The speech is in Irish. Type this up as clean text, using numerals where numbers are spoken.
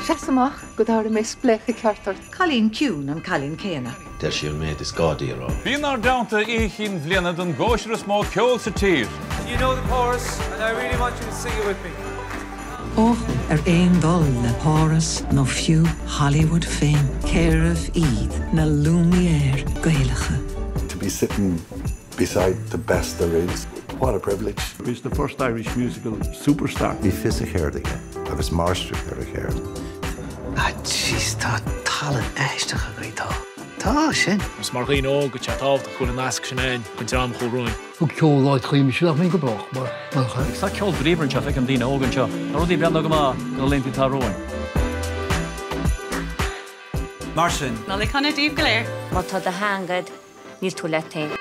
Seas amach go dtabharfaidh mé spléachadh ceart ort. Cailín ciúin an cailín céanna. Deir sí an méid is gá di a rá. Bí inár dteannta oíche chinn bhliana don gcóisir is mó ceol sa tír! You know the chorus and I really want you to sing it with me. Eochaill ar aon dul le Páras nó fiú Hollywood féin. Cérbh iad na Lumière Gaelacha? To be sitting beside the best there is, what a privilege. He's the first Irish musical superstar. Bhí fios a cheird aige agus máistreacht ar a cheird. Ah jeez, tá tallann aisteach agaibh, tá. Tá, sin. Is mar dhaoine óga tá sé tábhachtach go bhfuil an nasc sin ann chun dream a chur romhainn. Thug ceol áit chuimse nach mbeidh go brách mar mar. Agus tá ceol bríomhar anseo, feicim daoine óga anseo. Tá rudaí ag breathnú go maith do na laethanta atá romhainn. Mar sin. Nollaig shona daoibh go léir. Má tá do theanga a'd, níl tú leat féin.